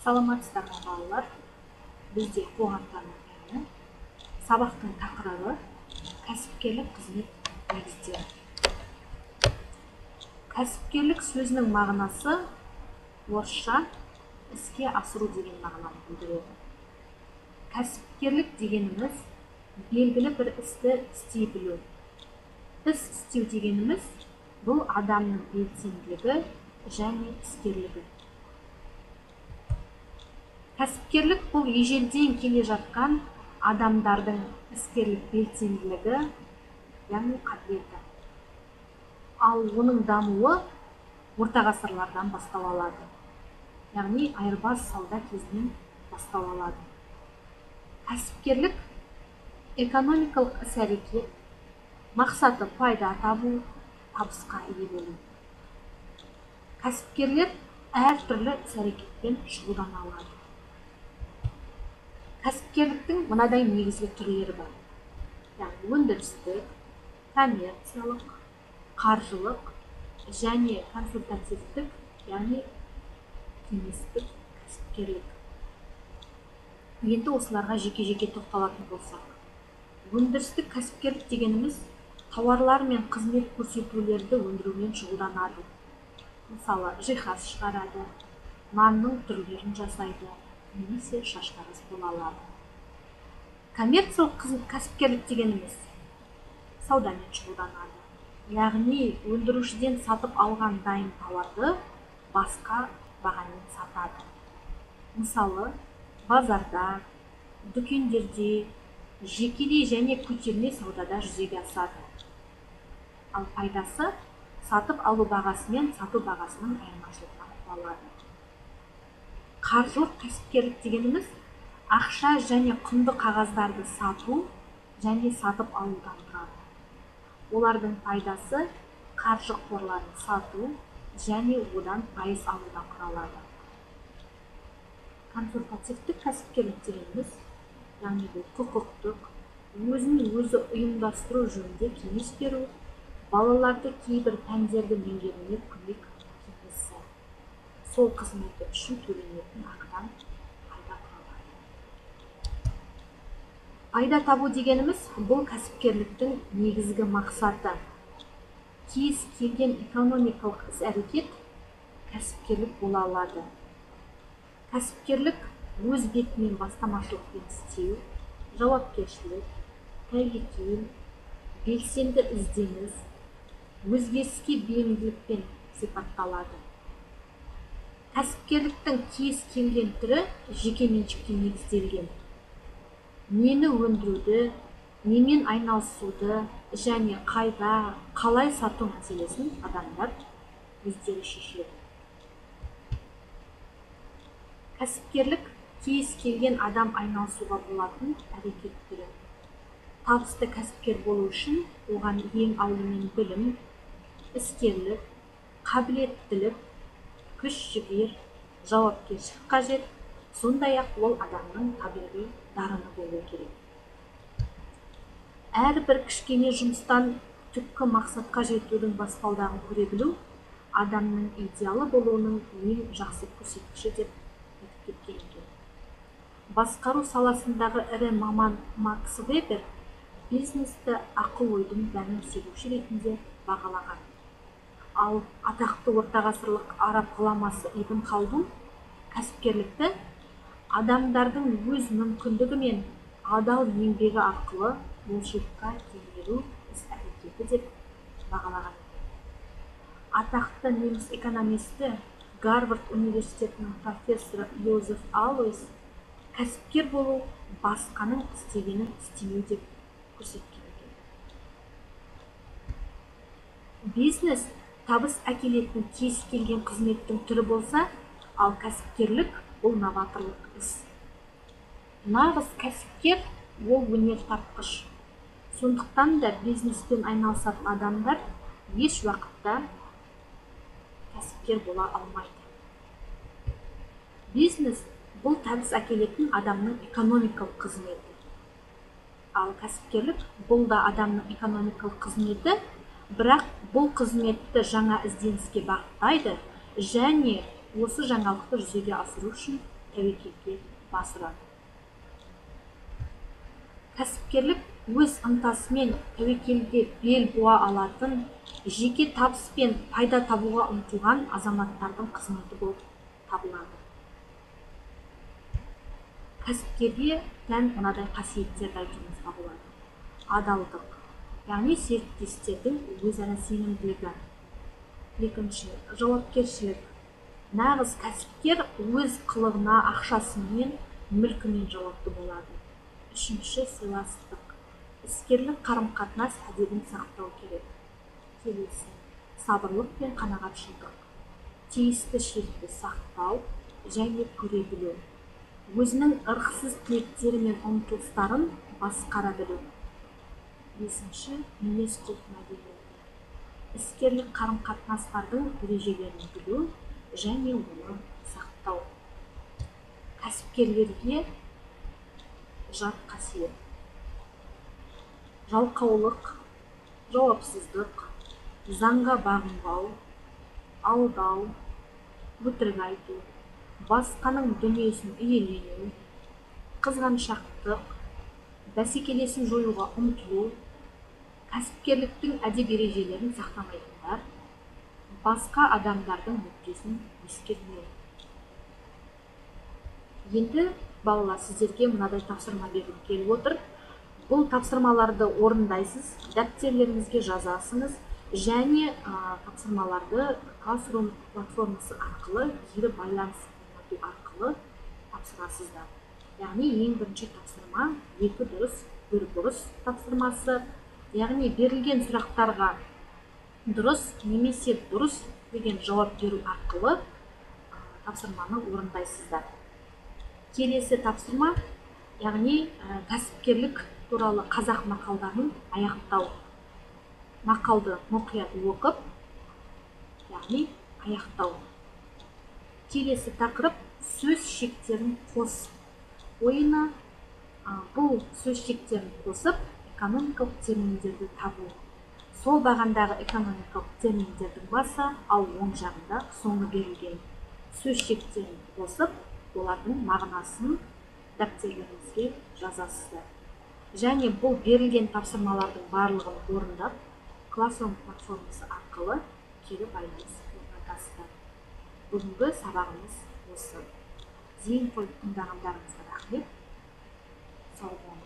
Саламатсыздар ма, балалар? Бізде қоғамтану пәні. Сабақтың тақырыбы кәсіпкерлік қызмет негіздері. Кәсіпкерлік сөзінің мағынасы орысша іске асыру деген мағынаны білдіреді. Кәсіпкерлік дегеніміз белгілі бір істі істей білу. Іс істеу дегеніміз бұл адамның белсенділігі және іскерлігі. Кәсіпкерлік бұл ежелден келе жатқан адамдардың іскерлік белсенділігі, яғни қабілеті. Ал оның дамуы орта ғасырлардан бастау алады. Яғни айырбас сауда кезінен бастау алады. Кәсіпкерлік экономикалық іс-әрекет, мақсаты пайда табу, табысқа ие болу. Кәсіпкерлер әртүрлі іс-әрекетпен шұғылдана алады. Кәсіпкерліктің мынадай негізгі түрлері бар. Яғни өндірістік, коммерциялық, қаржылық және консультативтік, яғни кеңестік кәсіпкерлік. Енді осыларға жеке-жеке тоқталатын болсақ. Өндірістік кәсіпкерлік дегеніміз тауарлар мен қызмет көрсетулерді өндірумен шұғылданады. Мысалы, жиһаз шығарады, нанның түрлерін жасайды, немесе шаштараз бола алады. Коммерциялық кәсіпкерлік дегеніміз саудамен шұғылданады. Яғни өндірушіден сатып алған дайын тауарды басқа бағамен сатады. Мысалы, базарда, дүкендерде, жекелей және көтерме саудада жүзеге асады. Ал пайдасы сатып алу бағасы мен сату бағасының айырмашылығынан құралады. Қаржылық кәсіпкерлік дегеніміз ақша және құнды қағаздарды сату және сатып алудан тұрады. Олардың пайдасы қаржы қорларын сату және одан пайыз алудан құралады. Консультативтік кәсіпкерлік дегеніміз, яғни бұл құқықтық, өзін өзі ұйымдастыру жөнінде кеңес беру, балаларды кейбір пәндерді меңгеруіне көмек кеңесі. Сол қызметі үшін төленетін ақыдан пайда құралады. Пайда табу дегеніміз бұл кәсіпкерліктің негізгі мақсаты. Кез келген экономикалық іс-әрекет кәсіпкерлік бола алады. Кәсіпкерлік өз бетімен бастамашылықпен істеу, жауапкершілік, тәуекел, белсенді ізденіс, өзгеріске бейімділікпен сипатталады. Кәсіпкерліктің кез келген түрі жеке меншікке негізделген. Нені өндіруді, немен айналысуды және қайда, қалай сату мәселесін адамдар өздері шешеді. Кәсіпкерлік кез келген адам айналысуға болатын әрекет түрі. Табысты кәсіпкер болу үшін оған ең алдымен білім, іскерлік, қабілеттілік, күш-жігер, жауапкершілік қажет, сондай-ақ ол адамның табиғи дарыны болу керек. Әрбір кішкене жұмыстан түпкі мақсатқа жетудің баспалдағын көре білу адамның идеалы болуының ең жақсы көрсеткіші деп айтып кеткен екен. Басқару саласындағы ірі маман Макс Вебер бизнесті ақыл-ойдың дәнін себуші ретінде бағалаған. Ал атақты ортағасырлық араб ғұламасы Ибн Халдун кәсіпкерлікті адамдардың өз мүмкіндігі мен адал еңбегі арқылы молшылыққа кенелу іс-әрекеті деп бағалаған екен. Атақты неміс экономисті, Гарвард университетінің профессоры Йозеф Алойс кәсіпкер болу басқаның істегенін істемеу деп көрсеткен екен. Бизнес табыс әкелетін кез келген қызметтің түрі болса, ал кәсіпкерлік бұл новаторлық іс. Нағыз кәсіпкер ол өнер тартқыш. Сондықтан да бизнеспен айналысатын адамдар еш уақытта кәсіпкер бола алмайды. Бизнес бұл табыс әкелетін адамның экономикалық қызметі. Ал кәсіпкерлік бұл да адамның экономикалық қызметі, бірақ бұл қызметті жаңа ізденіске бағыттайды және осы жаңалықты жүзеге асыру үшін тәуекелге бас ұрады. Кәсіпкерлік өз ынтасымен тәуекелге бел буа алатын, жеке табыс пен пайда табуға ұмтылған азаматтардың қызметі болып табылады. Кәсіпкерге тән мынадай қасиеттерді айтуымызға болады. Адалдық, яғни серіктестердің өзара сенімділігі. Екінші, жауапкершілік. Нағыз кәсіпкер өз қылығына, ақшасымен, мүлкімен жауапты болады. Үшінші, сыйластық. Іскерлік қарым-қатынас әдебін сақтау керек. Келесі, сабырлық пен қанағатшылдық. Тиісті шекті сақтау және көре білу. Өзінің ырықсыз тілектері мен ұмтылыстарын басқара білу. Бесінші, мінез-құлық мәдениеті. Іскерлік қарым-қатынастардың ережелерін білу және оны сақтау. Кәсіпкерлерге жат қасиет. Жалқаулық, жауапсыздық, заңға бағынбау, алдау, өтірік айту, басқаның дүниесін иелену, қызғаншақтық, бәсекелесін жоюға ұмтылу, кәсіпкерліктің әдеп ережелерін сақтамайтындар, басқа адамдардың мүддесін ескермеу. Енді балалар, сіздерге мынадай тапсырма бергім келіп отыр. Бұл тапсырмаларды орындайсыз, дәптерлеріңізге жазасыңыз және тапсырмаларды Classroom платформасы арқылы кері байланыс орнату арқылы тапсырасыздар. Яғни ең бірінші тапсырма 2 дұрыс, 1 бұрыс тапсырмасы. Яғни берілген сұрақтарға дұрыс немесе бұрыс деген жауап беру арқылы тапсырманы орындайсыздар. Келесі тапсырма, яғни кәсіпкерлік туралы қазақ мақалдарын аяқтау. Мақалды мұқият оқып, яғни аяқтау. Келесі тақырып сөз шектерін қос ойыны. Бұл сөз шектерін қосып, экономикалық терминдерді табу. Сол бағандағы экономикалық терминдердің басы, ал оң жағында соңы берілген. Сөз шектерін қосып, олардың мағынасын дәптерлеріңізге жазасыздар. Және бұл берілген тапсырмалардың барлығын орындап, Classroom платформасы арқылы кері байланыс орнатасыздар. Бүгінгі сабағымыз осы. Зейін қойып тыңдағандарыңызға рахмет. Сау болыңыздар.